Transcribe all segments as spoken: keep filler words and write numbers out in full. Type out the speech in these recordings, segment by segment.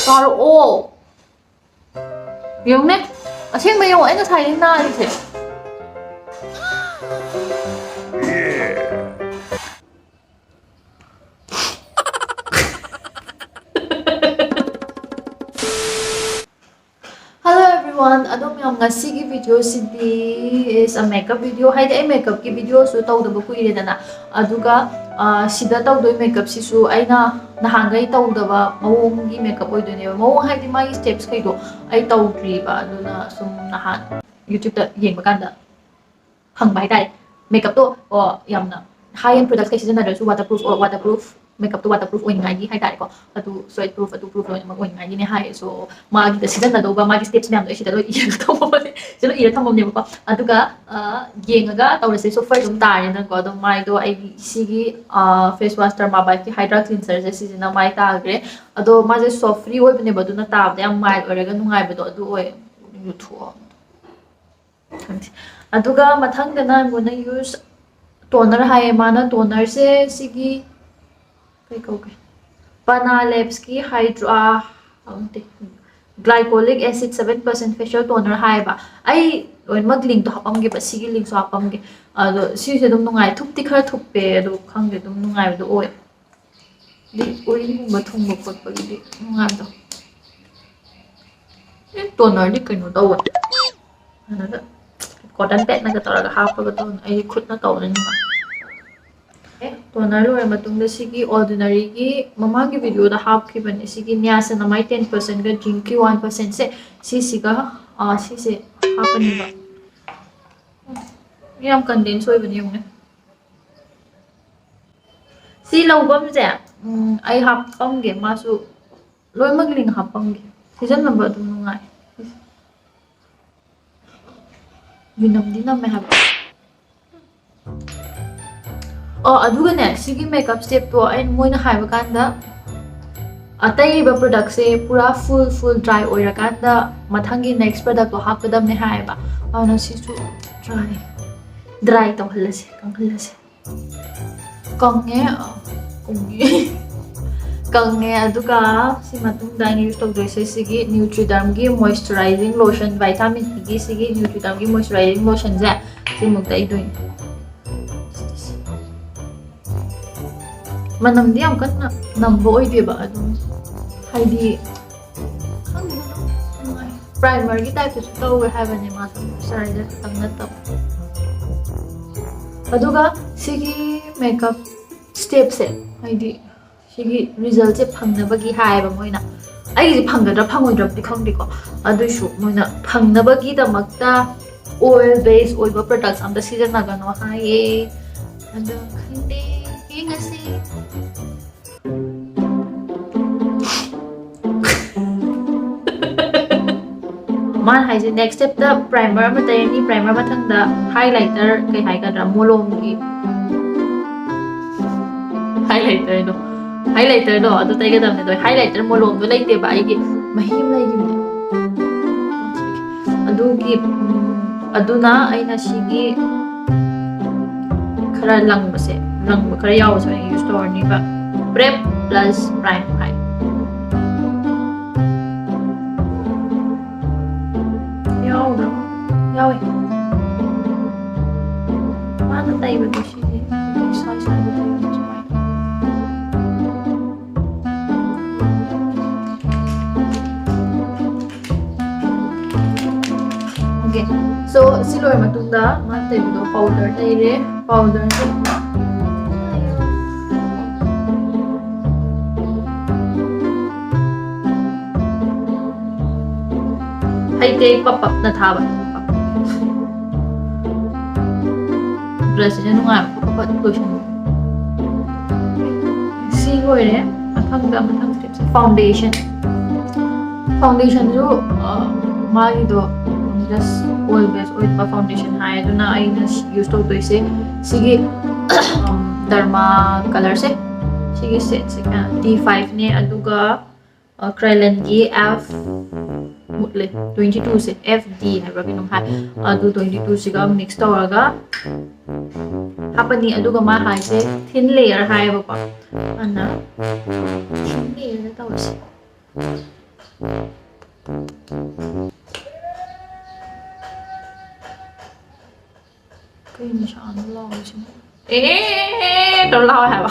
ꯇꯥꯔꯛꯑꯣ꯫ ꯌꯦꯡꯉꯨꯅꯦ꯫ ꯑꯁꯦꯡꯕ ꯌꯦꯡꯉꯣ, ꯑꯩ ꯉꯁꯥꯏꯗꯩ ꯅꯥꯔꯤꯁꯦ꯫ Hello everyone, ꯑꯗꯣ ꯃꯌꯥꯝ, ꯉꯁꯤꯒꯤ video CD is a makeup video, ꯍꯥꯏꯗꯤ ꯑꯩ makeup ꯀꯤ video ꯁꯨ ꯇꯧꯗꯕ ꯀꯨꯏꯔꯦꯗꯅ, ꯑꯗꯨꯒ, ꯑ, ꯁꯤꯗ ꯇꯧꯗꯣꯏ makeup ꯁꯤꯁꯨ ꯑꯩꯅ ꯅꯍꯥꯟꯈꯩ ꯇꯧꯗꯕ ꯃꯑꯣꯡꯒꯤ makeup ꯑꯣꯏꯗꯣꯏꯅꯦꯕ꯫ ꯃꯑꯣꯡ ꯍꯥꯏꯗꯤ ꯃꯥꯒꯤ steps ꯈꯩꯗꯣ ꯑꯩ ꯇꯧꯗ꯭ꯔꯤꯕ, ꯑꯗꯨꯅ ꯁꯨꯝ ꯅꯍꯥꯟ YouTube ꯇ ꯌꯦꯡꯕ ꯀꯥꯟꯗ ꯐꯪꯕ ꯍꯥꯏꯇꯥꯔꯦ꯫ Makeup ꯇꯣ, ꯑꯣ, ꯌꯥꯝꯅ high end products ꯀꯩ ꯁꯤꯖꯤꯟꯅꯗ꯭ꯔꯁꯨ waterproof, ꯑꯣ, waterproof, makeup ꯇꯣ waterproof ꯑꯣꯏꯅꯤꯡꯉꯥꯏꯒꯤ ꯍꯥꯏꯇꯥꯔꯦꯀꯣ꯫ ꯑꯗꯨ sweat proof, ꯑꯗꯨ proof ꯂꯣꯏꯅꯃꯛ ꯑꯣꯏꯅꯤꯡꯉꯥꯏꯒꯤꯅꯦ ꯍꯥꯏ꯫ So, ꯃꯥꯒꯤꯗ ꯁꯤꯖꯤꯟꯅꯗꯧꯕ ꯃꯥꯒꯤ steps ꯃꯌꯥꯝꯗꯣ ꯑꯩ ꯁꯤꯗ ꯂꯣꯏ ꯏꯔꯒ ꯊꯝꯃꯕꯅꯦ꯫ ꯁꯤꯗ ꯂꯣꯏ ꯏꯔ ꯊꯝꯃꯕꯅꯦꯕꯀꯣ꯫ ꯑꯗꯨꯒ, ꯑ, ꯌꯦꯡꯉꯒ ꯇꯧꯔꯁꯦ꯫ So, first ꯑꯗꯨꯝ ꯇꯥꯔꯦꯅꯀꯣ꯫ ꯑꯗꯨꯝ ꯃꯥꯏꯗꯣ ꯑꯩꯒꯤ ꯁꯤꯒꯤ, ꯑ, face wash Derma By ꯀꯤ Hydra Cleanser ꯁꯦ ꯁꯤꯖꯤꯟꯅ ꯃꯥꯏ ꯇꯥꯈ꯭ꯔꯦ꯫ ꯑꯗꯣ ꯃꯥꯁꯦ soft free ꯑꯣꯏꯕꯅꯦꯕ, ꯑꯗꯨꯅ ꯇꯥꯕꯗ ꯌꯥꯝ mild ꯑꯣꯏꯔꯒ ꯅꯨꯡꯉꯥꯏꯕꯗꯣ ꯑꯗꯨ ꯑꯣꯏ꯫ ꯌꯨꯊꯣꯛꯑꯣ꯫ ꯈꯪꯗꯦ꯫ ꯑꯗꯨꯒ ꯃꯊꯪꯗꯅ I'm gonna use toner ꯍꯥꯏꯌꯦ ꯃꯥꯅ꯫ Toner ꯁꯦ ꯁꯤꯒꯤ ꯀꯩ ꯀꯧꯒꯦ? Palmolive ꯀꯤ Hydra, ꯅꯠꯇꯦ, glycolic acid seven percent facial toner ꯍꯥꯏꯌꯦꯕ꯫ ꯑꯩ ꯂꯣꯏꯅꯃꯛ link ꯇꯣ ꯍꯥꯞꯄꯝꯒꯦꯕ, ꯁꯤꯒꯤ link ꯁꯨ ꯍꯥꯞꯄꯝꯒꯦ꯫ ꯑꯗꯣ ꯁꯤꯁꯦ ꯑꯗꯨꯝ ꯅꯨꯡꯉꯥꯏ, ꯊꯨꯞꯇꯤ ꯈꯔ ꯊꯨꯞꯄꯦ, ꯑꯗꯣ ꯈꯪꯗꯦ, ꯑꯗꯨꯝ ꯅꯨꯡꯉꯥꯏꯕꯗꯣ ꯑꯣꯏ꯫ ꯍꯥꯏꯗꯤ ꯎꯔꯤꯡꯒꯨꯝꯕ ꯊꯨꯡꯕ ꯈꯣꯠꯄꯒꯤꯗꯤ ꯅꯨꯡꯉꯥꯏꯕꯗꯣ꯫ ꯑꯦ, toner ꯗꯤ ꯀꯩꯅꯣ ꯇꯧꯕꯅꯦ꯫ ꯀꯩꯅꯣꯗ, cotton pad ꯅꯒ ꯇꯧꯔꯒ ꯍꯥꯞꯄꯒ ꯇꯧꯕꯅꯦ꯫ ꯑꯩꯗꯤ ꯈꯨꯠꯅ ꯇꯧꯕꯅꯤꯅ ꯅꯨꯡꯉꯥꯏ꯫ ꯑꯦ, toner ꯂꯣꯏꯔ ꯃꯇꯨꯡꯗ ꯁꯤꯒꯤ Ordinary ꯒꯤ ꯃꯃꯥꯡꯒꯤ video ꯗ ꯍꯥꯞꯈꯤꯕꯅꯦ꯫ ꯁꯤꯒꯤ niacinamide ten percent ꯒ zinc ꯀꯤ one percent ꯁꯦ, ꯁꯤꯁꯤꯒ, ꯑꯥ, ꯁꯤꯁꯦ ꯍꯥꯞꯄꯅꯦꯕ꯫ ꯌꯥꯝ condense ꯑꯣꯏꯕꯅꯦ, ꯌꯦꯡꯉꯨꯅꯦ꯫ ꯁꯤ ꯂꯧꯕꯝꯁꯦ, ꯎꯝ, ꯑꯩ ꯍꯥꯞꯄꯝꯒꯦ, ꯃꯥꯁꯨ ꯂꯣꯏꯅꯃꯛ link ꯍꯥꯞꯄꯝꯒꯦ꯫ ꯁꯤꯖꯤꯟꯅꯕ ꯑꯗꯨꯝ ꯅꯨꯡꯉꯥꯏ꯫ ꯃꯤꯅꯝꯗꯤ ꯅꯝꯃꯦ ꯍꯥꯏꯕ꯫ ꯑꯣ, ꯑꯗꯨꯒꯅꯦ, ꯁꯤꯒꯤ makeup step ꯇꯣ ꯑꯩꯅ, ꯃꯣꯏꯅ ꯍꯥꯏꯕ ꯀꯥꯟꯗ, ꯑꯇꯩꯕ product ꯁꯦ ꯄꯨꯔꯥ full, full dry ꯑꯣꯏꯔꯀꯥꯟꯗ ꯃꯊꯪꯒꯤ next product ꯇꯣ ꯍꯥꯞꯀꯗꯕꯅꯦ ꯍꯥꯏꯌꯦꯕ꯫ ꯑꯗꯨꯅ ꯁꯤꯁꯨ dry, dry ꯇꯧꯍꯜꯂꯁꯦ, ꯀꯪꯍꯜꯂꯁꯦ꯫ ꯀꯪꯉꯦ, ꯑ, ꯀꯪꯉꯦ꯫ ꯀꯪꯉꯦ꯫ ꯑꯗꯨꯒ ꯁꯤ ꯃꯇꯨꯡꯗ ꯑꯩꯅ ꯌꯨꯁ ꯇꯧꯗꯣꯏꯁꯦ ꯁꯤꯒꯤ ꯅ꯭ꯌꯨꯇ꯭ꯔꯤꯗꯔꯝꯒꯤ ꯃꯣꯏꯆꯔꯥꯏꯖꯤꯡ ꯂꯣꯁꯟ, ꯚꯥꯏꯇꯥꯃꯤꯟ ꯏꯒꯤ ꯁꯤꯒꯤ ꯅ꯭ꯌꯨꯇ꯭ꯔꯤꯗꯔꯝꯒꯤ ꯃꯣꯏꯆꯔꯥꯏꯖꯤꯡ ꯂꯣꯁꯟꯁꯦ ꯁꯤꯃꯨꯛ ꯇꯩꯗꯣꯏꯅꯦ꯫ ꯃꯅꯝꯗꯤ ꯌꯥꯝ ꯀꯟꯅ ꯅꯝꯕ ꯑꯣꯏꯗꯦꯕ, ꯑꯗꯨꯝ ꯍꯥꯏꯗꯤ ꯈꯪꯗꯦꯗ, ꯑꯗꯨꯝ ꯅꯨꯡꯉꯥꯏ꯫ ꯄ꯭ꯔꯥꯏꯃꯔꯒꯤ ꯇꯥꯏꯞꯇꯁꯨ ꯇꯧꯋꯦ ꯍꯥꯏꯕꯅꯦ, ꯃꯥꯁꯨ ꯃꯣꯏꯆꯔꯥꯏꯖꯔ ꯈꯛꯇꯪ ꯅꯠꯇꯕ꯫ ꯑꯗꯨꯒ ꯁꯤꯒꯤ ꯃꯦꯀꯞ ꯁ꯭ꯇꯦꯞꯁꯦ, ꯍꯥꯏꯗꯤ ꯁꯤꯒꯤ ꯔꯤꯖꯜꯠꯁꯦ ꯐꯪꯅꯕꯒꯤ ꯍꯥꯏꯌꯦꯕ ꯃꯣꯏꯅ꯫ ꯑꯩꯒꯤꯁꯦ ꯐꯪꯒꯗ꯭ꯔꯥ ꯐꯪꯉꯣꯏꯗ꯭ꯔꯕꯗꯤ ꯈꯪꯗꯦꯀꯣ, ꯑꯗꯨꯏꯁꯨ ꯃꯣꯏꯅ ꯐꯪꯅꯕꯒꯤꯗꯃꯛꯇ ꯑꯣꯏꯜ ꯕꯦꯁ ꯑꯣꯏꯕ ꯄ꯭ꯔꯗꯛꯁ ꯑꯝꯇ ꯁꯤꯖꯤꯟꯅꯒꯅꯣ ꯍꯥꯏꯌꯦ꯫ ꯑꯗꯣ ꯈꯪꯗꯦ, ꯌꯦꯡꯉꯁꯤ꯫ ꯃꯥꯅ ꯍꯥꯏꯁꯦ ꯅꯦꯛꯁ ꯁ꯭ꯇꯦꯞꯇ ꯄ꯭ꯔꯥꯏꯃꯔ ꯑꯃ ꯇꯩꯔꯅꯤ, ꯄ꯭ꯔꯥꯏꯃꯔ ꯃꯊꯪꯗ ꯍꯥꯏꯂꯥꯏꯇꯔ, ꯀꯩ ꯍꯥꯏꯒꯗ꯭ꯔꯥ, ꯃꯣꯂꯣꯝꯒꯤ ꯍꯥꯏꯂꯥꯏꯇꯔꯗꯣ, ꯍꯥꯏꯂꯥꯏꯇꯔꯗꯣ ꯑꯗꯨ ꯇꯩꯒꯗꯕꯅꯦ꯫ ꯑꯗꯣ ꯍꯥꯏꯂꯥꯏꯇꯔ ꯃꯣꯂꯣꯝꯗꯣ ꯂꯩꯇꯦꯕ, ꯑꯩꯒꯤ ꯃꯍꯤ ꯑꯃ ꯂꯩꯈꯤꯕꯅꯦ ꯑꯗꯨꯒꯤ꯫ ꯎꯝ, ꯑꯗꯨꯅ ꯑꯩꯅ ꯁꯤꯒꯤ ꯈꯔ ꯂꯪꯕꯁꯦ, ꯂꯪꯕ ꯈꯔ ꯌꯥꯎꯕꯁꯦ ꯑꯣꯏꯅ ꯌꯨꯁ ꯇꯧꯔꯅꯤꯕ꯫ ꯄ꯭ꯔꯦꯞ ꯄ꯭ꯂꯁ ꯄ꯭ꯔꯥꯏꯝ ꯍꯥꯏ꯫ ꯌꯥꯎꯗ꯭ꯔꯣ? ꯌꯥꯎꯋꯦ꯫ ꯃꯥꯅ ꯇꯩꯕꯗꯣ ꯁꯤꯗꯤ ꯏꯁꯥ ꯏꯁꯥꯒꯤ ꯇꯩꯕꯗꯣ ꯁꯨꯃꯥꯏꯅ꯫ Okay, so ꯁꯤ ꯂꯣꯏꯔ ꯃꯇꯨꯡꯗ ꯃꯥꯅ ꯇꯩꯕꯗꯣ ꯄꯥꯎꯗꯔ ꯇꯩꯔꯦ꯫ ꯄꯥꯎꯗꯔꯁꯦ ꯍꯩꯇꯦ, ꯄꯞ ꯄꯞꯅ ꯊꯥꯕ꯫ ꯕ꯭ꯔꯁꯁꯤꯅ ꯅꯨꯡꯉꯥꯏꯕ, ꯄꯞ ꯄꯞ ꯂꯣꯏꯁꯤꯟꯕ꯫ ꯁꯤ ꯂꯣꯏꯔꯦ꯫ ꯃꯊꯪꯗ, ꯃꯊꯪ ꯁ꯭ꯇꯦꯞꯁꯦ ꯐꯥꯎꯟꯗꯦꯁꯟ꯫ ꯐꯥꯎꯟꯗꯦꯁꯟꯁꯨ, ꯑ, ꯃꯥꯒꯤꯗꯣ just oil base ꯑꯣꯏꯕ ꯐꯥꯎꯟꯗꯦꯁꯟ ꯍꯥꯏ, ꯑꯗꯨꯅ ꯑꯩꯅ ꯌꯨꯁ ꯇꯧꯗꯣꯏꯁꯦ ꯁꯤꯒꯤ, ꯎꯝ, ꯗꯔꯃꯥ ꯀꯂꯔꯁꯦ, ꯁꯤꯒꯤ ꯁꯦꯠꯁꯦ, ꯇꯤ ꯐꯥꯏꯚꯅꯦ, ꯑꯗꯨꯒ, ꯑ, ꯀ꯭ꯔꯥꯏꯂꯟꯒꯤ ꯑꯦꯐ ꯃꯨꯠꯂꯦ꯫ Twenty two ꯁꯦ F D ꯍꯥꯏꯕ꯭ꯔꯥ ꯀꯩꯅꯣꯝ ꯍꯥꯏ꯫ ꯑꯗꯨ twenty two ꯁꯤꯒ mix ꯇꯧꯔꯒ ꯍꯥꯞꯄꯅꯤ꯫ ꯑꯗꯨꯒ ꯃꯥ ꯍꯥꯏꯁꯦ thin layer ꯍꯥꯏꯌꯦꯕꯀꯣ꯫ ꯑꯗꯨꯅ thin layer ꯇꯧꯔꯁꯤ꯫ ꯀꯩꯅꯣ ꯁꯥꯅ ꯂꯥꯎꯔꯤꯁꯤꯅ? ꯑꯦ ꯇꯧꯔ ꯂꯥꯎꯋꯦ ꯍꯥꯏꯕ꯫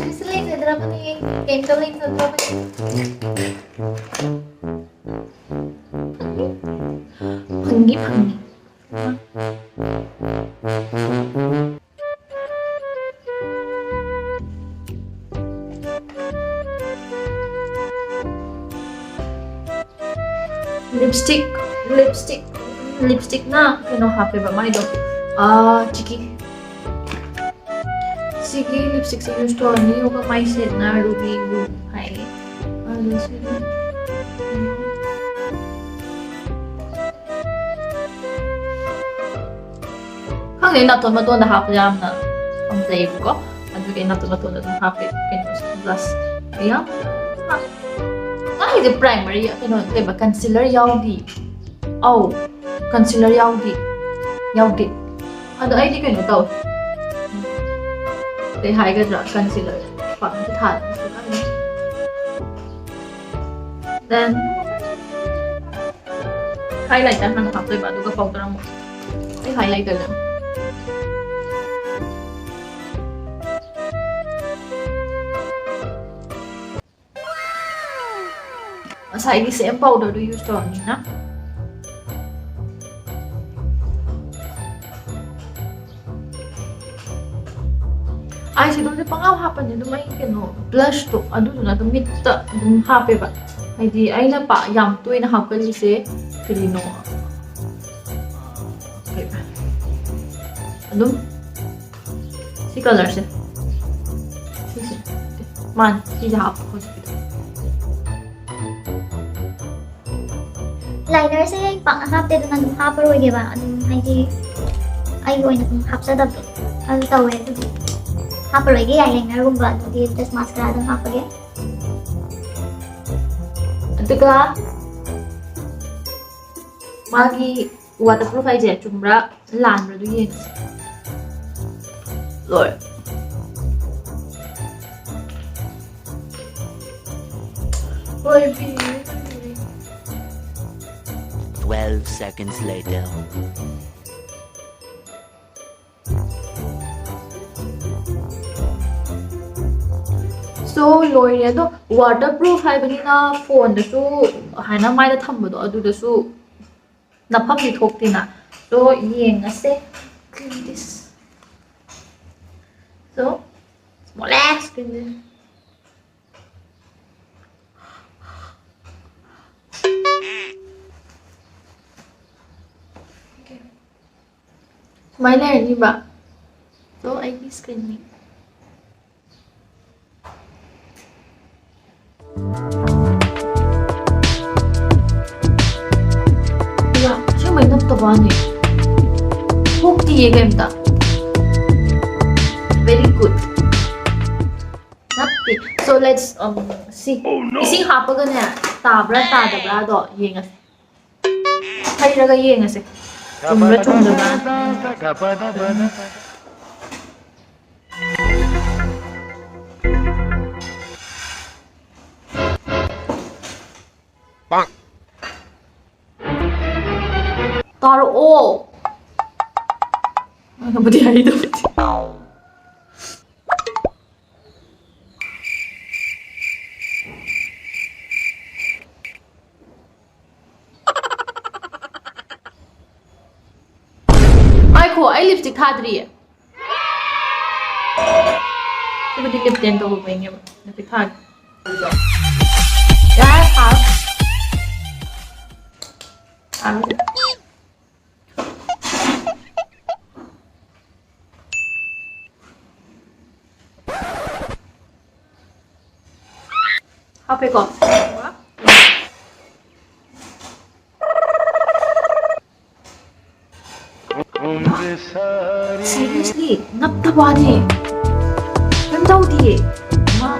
ꯀꯩꯁꯨ ꯂꯩꯖꯗ꯭ꯔꯕꯅꯦ꯫ ꯀꯩꯝꯇ ꯂꯩꯖꯗ꯭ꯔꯕꯅꯦ꯫ ꯐꯪꯗꯤ ꯐꯪꯉꯤ꯫ Lipstick, lipstick, lipstickꯅ ꯀꯩꯅꯣ ꯍꯥꯞꯄꯦꯕ ꯃꯥꯏꯗꯣ꯫ ꯑꯥ, ꯆꯤꯀꯤ꯫ ꯁꯤꯒꯤ lipstickꯁꯦ use ꯇꯧꯔꯅꯤ, ꯑꯗꯨꯒ ꯃꯥꯏ ꯁꯦꯠꯅ Ruby Woo ꯍꯥꯏꯌꯦ꯫ ꯑꯗꯣ ꯁꯤꯒꯤ ꯈꯪꯗꯦ, ꯅꯥꯇꯣꯟ ꯃꯇꯣꯟꯗ ꯍꯥꯞꯄ ꯌꯥꯝꯅ ꯄꯥꯝꯖꯩꯌꯦꯕꯀꯣ꯫ ꯑꯗꯨꯒꯤ ꯅꯥꯇꯣꯟ ꯃꯇꯣꯟꯗ ꯑꯗꯨꯝ ꯍꯥꯞꯄꯦ꯫ ꯀꯩꯅꯣꯁꯦ, blush ꯌꯥꯝ, ꯃꯥꯒꯤꯁꯦ primer, ꯀꯩꯅꯣ ꯀꯩꯕ, concealer ꯌꯥꯎꯗꯤ꯫ ꯑꯧ, concealer ꯌꯥꯎꯗꯤ꯫ ꯌꯥꯎꯗꯦ꯫ ꯑꯗꯣ ꯑꯩꯗꯤ ꯀꯩꯅꯣ ꯇꯧꯋꯦ꯫ ꯀꯩ ꯍꯥꯏꯒꯗ꯭ꯔꯥ, concealer ꯄꯥꯛꯅ ꯊꯥꯗꯦ꯫ Then highlighter ꯍꯥꯟꯅ ꯍꯥꯞꯇꯣꯏꯕ, ꯑꯗꯨꯒ powder ꯑꯃꯨꯛ꯫ ꯑꯩ highlighterꯗ ꯉꯁꯥꯏꯒꯤ same powderꯗꯨ use ꯇꯧꯔꯅꯤꯅ꯫ Eyeshadowꯁꯦ ꯄꯪꯍꯥꯞ ꯍꯥꯞꯄꯅꯦ꯫ ꯑꯗꯨꯝ ꯑꯩ ꯀꯩꯅꯣ, blushꯇꯣ ꯑꯗꯨꯗꯨꯅ ꯑꯗꯨꯝ ꯃꯤꯠꯇ ꯑꯗꯨꯝ ꯍꯥꯞꯄꯦꯕ꯫ ꯍꯥꯏꯗꯤ ꯑꯩꯅ ꯄꯥꯛ ꯌꯥꯝ ꯇꯣꯏꯅ ꯍꯥꯞꯀꯜꯂꯤꯁꯦ ꯀꯔꯤꯅꯣ, ꯀꯩꯕ? ꯑꯗꯨꯝ ꯁꯤ colorꯁꯦ, ꯁꯤꯁꯦ, ꯃꯥꯅꯦ, ꯁꯤꯁꯦ ꯍꯥꯞꯄ ꯍꯧꯖꯤꯛꯀꯤꯗꯣ꯫ Linerꯁꯦ ꯄꯥꯛꯅ ꯍꯥꯞꯇꯦ, ꯑꯗꯨꯅ ꯑꯗꯨꯝ ꯍꯥꯞꯄꯔꯣꯏꯒꯦꯕ꯫ ꯑꯗꯨꯝ ꯍꯥꯏꯗꯤ ꯑꯩꯒꯤ ꯑꯣꯏꯅ ꯑꯗꯨꯝ ꯍꯥꯞꯆꯗꯕꯗꯣ ꯑꯗꯨ ꯇꯧꯋꯦ꯫ ꯑꯗꯨꯗꯤ ꯍꯥꯞꯄꯔꯣꯏꯒꯦ, eyelinerꯒꯨꯝꯕ ꯑꯗꯨꯗꯤ just mascara ꯑꯗꯨꯝ ꯍꯥꯞꯄꯒꯦ꯫ ꯑꯗꯨꯒ ꯃꯥꯒꯤ waterproof ꯍꯥꯏꯁꯦ ꯆꯨꯝꯕ꯭ꯔꯥ ꯂꯥꯟꯕ꯭ꯔꯥ ꯑꯗꯨ ꯌꯦꯡꯁꯦ꯫ ꯂꯣꯏꯔꯦ꯫ ꯂꯣꯏꯕꯤꯔꯦ, ꯂꯣꯏꯕꯤꯔꯦ꯫ Twelve seconds later. So, ꯂꯣꯏꯔꯦ꯫ ꯑꯗꯣ waterproof ꯍꯥꯏꯕꯅꯤꯅ phoneꯗꯁꯨ ꯍꯥꯏꯅ ꯃꯥꯏꯗ ꯊꯝꯕꯗꯣ ꯑꯗꯨꯗꯁꯨ ꯅꯐꯝꯗꯤ ꯊꯣꯛꯇꯦꯅ꯫ So, ꯌꯦꯡꯉꯁꯦ꯫ Clean this. So, smallest clean this. Okay. ꯁꯨꯃꯥꯏꯅ ꯂꯩꯔꯅꯤꯕ꯫ So, ꯑꯩꯒꯤ screenꯅꯤ꯫ ꯌꯥ, ꯑꯁꯦꯡꯕꯩ ꯅꯞꯇꯕ ꯋꯥꯅꯤ꯫ ꯊꯣꯛꯇꯤꯌꯦ ꯀꯩꯝꯇ꯫ Very good. ꯅꯠꯇꯦ꯫ So let's, um, see. Oh, no. ꯏꯁꯤꯡ ꯍꯥꯞꯄꯒꯅꯦ, ꯇꯥꯕ꯭ꯔꯥ ꯇꯥꯗꯕ꯭ꯔꯥꯗꯣ ꯌꯦꯡꯉꯁꯦ꯫ ꯍꯩꯔꯒ ꯌꯦꯡꯉꯁꯦ꯫ ꯆꯨꯝꯕ꯭ꯔꯥ ꯆꯨꯝꯗꯕ꯭ꯔꯥ? ꯇꯥꯔꯛꯑꯣ꯫ ꯑꯩꯅꯕꯨꯗꯤ ꯍꯩꯗꯕꯗꯤ꯫ ꯉꯥꯏꯈꯣ, ꯑꯩ lipstick ꯊꯥꯗ꯭ꯔꯤꯌꯦ꯫ ꯁꯤꯕꯨꯗꯤ lip tint ꯇꯧꯔꯨꯕꯩꯅꯦꯕ꯫ Lipstick ꯊꯥꯒꯦ꯫ ꯌꯥꯔꯦ, ꯊꯥꯔꯣ꯫ ꯊꯥꯔꯣ꯫ ꯍꯥꯞꯄꯦꯀꯣ? Seriously, ꯅꯞꯇꯕꯅꯦ꯫ ꯀꯩꯝ ꯇꯧꯗꯤꯌꯦ꯫ ꯃꯥ꯫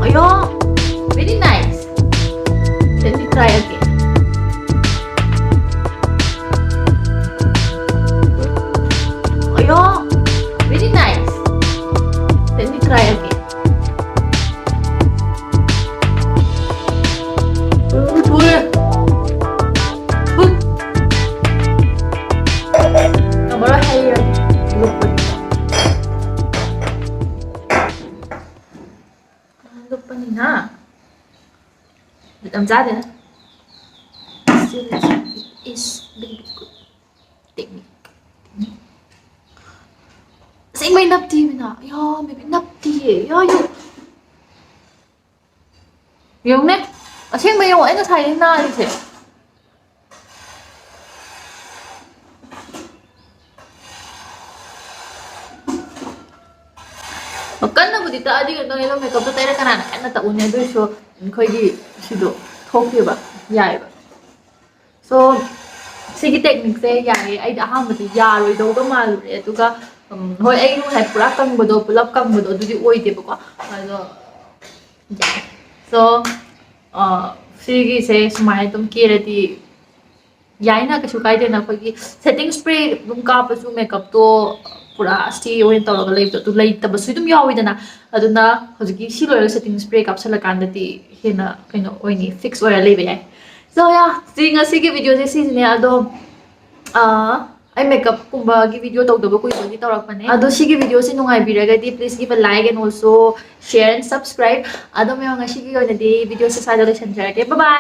ꯑꯌꯣ, very nice. Let me try again. ꯑꯌꯣ, very nice. Let me try again. ꯎꯝ, ꯊꯣꯛꯑꯦ꯫ ꯊꯨꯠ꯫ ꯉꯝꯃꯔꯣꯏ ꯍꯥꯏꯔꯒꯦ꯫ ꯂꯨꯞꯄꯅꯤꯅ꯫ ꯂꯨꯞꯄꯅꯤꯅ꯫ ꯌꯥꯝ ꯆꯥꯗꯦꯗ꯫ Is very good technique. ꯑꯁꯦꯡꯕꯩ ꯅꯞꯇꯤꯕꯤꯅ꯫ ꯑꯌꯥ, ꯕꯦꯕꯤ, ꯅꯞꯇꯤꯌꯦ꯫ ꯌꯥ, ꯌꯥ꯫ ꯌꯦꯡꯉꯨꯅꯦ꯫ ꯑꯁꯦꯡꯕ ꯌꯦꯡꯉꯣ, ꯑꯩ ꯉꯁꯥꯏꯗꯩ ꯅꯥꯔꯤꯁꯦ꯫ ꯀꯟꯅꯕꯨꯗꯤ ꯇꯛꯑꯗꯤ ꯀꯩꯅꯣ ꯇꯧꯋꯦ, ꯑꯗꯣ makeupꯇꯣ ꯇꯩꯔ ꯀꯅꯥꯅ ꯀꯟꯅ ꯇꯛꯎꯅꯤ? ꯑꯗꯨ ꯑꯣꯏꯔꯁꯨ ꯑꯩꯈꯣꯏꯒꯤ ꯁꯤꯗꯣ ꯊꯣꯛꯇꯦꯕ, ꯌꯥꯏꯑꯕ꯫ So, ꯁꯤꯒꯤ techniqueꯁꯦ ꯌꯥꯏꯌꯦ꯫ ꯑꯩꯗꯤ ꯑꯍꯥꯟꯕꯗꯤ ꯌꯥꯔꯣꯏꯗꯧꯕ ꯃꯥꯜꯂꯨꯔꯦ, ꯑꯗꯨꯒ, ꯎꯝ, ꯍꯣꯏ, ꯑꯩ ꯉꯁꯥꯏ ꯄꯨꯔꯥ ꯀꯪꯕꯗꯣ, ꯄꯨꯂꯞ ꯀꯪꯕꯗꯣ ꯑꯗꯨꯗꯤ ꯑꯣꯏꯗꯦꯕꯀꯣ, ꯑꯗꯣ ꯌꯥꯏ꯫ So, ꯑ, ꯁꯤꯒꯤꯁꯦ ꯁꯨꯃꯥꯏꯅ ꯑꯗꯨꯝ ꯀꯦꯔꯗꯤ ꯌꯥꯏꯅ, ꯀꯩꯁꯨ ꯀꯥꯏꯗꯦꯅ꯫ ꯑꯩꯈꯣꯏꯒꯤ setting spray ꯑꯗꯨꯝ ꯀꯥꯞꯄꯁꯨ makeupꯇꯣ ꯄꯨꯔꯥ stay ꯑꯣꯏꯅ ꯇꯧꯔꯒ ꯂꯩꯕꯗꯣ, ꯑꯗꯨ ꯂꯩꯇꯕꯁꯨ ꯑꯗꯨꯝ ꯌꯥꯎꯋꯤꯗꯅ꯫ ꯑꯗꯨꯅ ꯍꯧꯖꯤꯛꯀꯤ ꯁꯤ ꯂꯣꯏꯔꯒ setting spray ꯀꯥꯞꯁꯜꯂꯀꯥꯟꯗꯗꯤ ꯍꯦꯟꯅ ꯀꯩꯅꯣ ꯑꯣꯏꯅꯤ, fix ꯑꯣꯏꯔ ꯂꯩꯕ ꯌꯥꯏ꯫ So, yeah, ꯁꯤ ꯉꯁꯤꯒꯤ videoꯁꯦ ꯁꯤꯁꯤꯅꯦ꯫ ꯑꯗꯣ, ꯑꯥ, ꯑꯩ makeupꯀꯨꯝꯕꯒꯤ video ꯇꯧꯗꯕ ꯀꯨꯏꯕꯒꯤ ꯇꯧꯔꯛꯄꯅꯦ꯫ ꯑꯗꯣ ꯁꯤꯒꯤ videoꯁꯤ ꯅꯨꯡꯉꯥꯏꯕꯤꯔꯒꯗꯤ please give a like and also share and subscribe. ꯑꯗꯣ ꯃꯌꯥꯝ, ꯉꯁꯤꯒꯤ ꯑꯣꯏꯅꯗꯤ videoꯁꯦ ꯁ꯭ꯋꯥꯏꯗ ꯂꯣꯏꯁꯤꯟꯖꯔꯒꯦ꯫ Bye bye!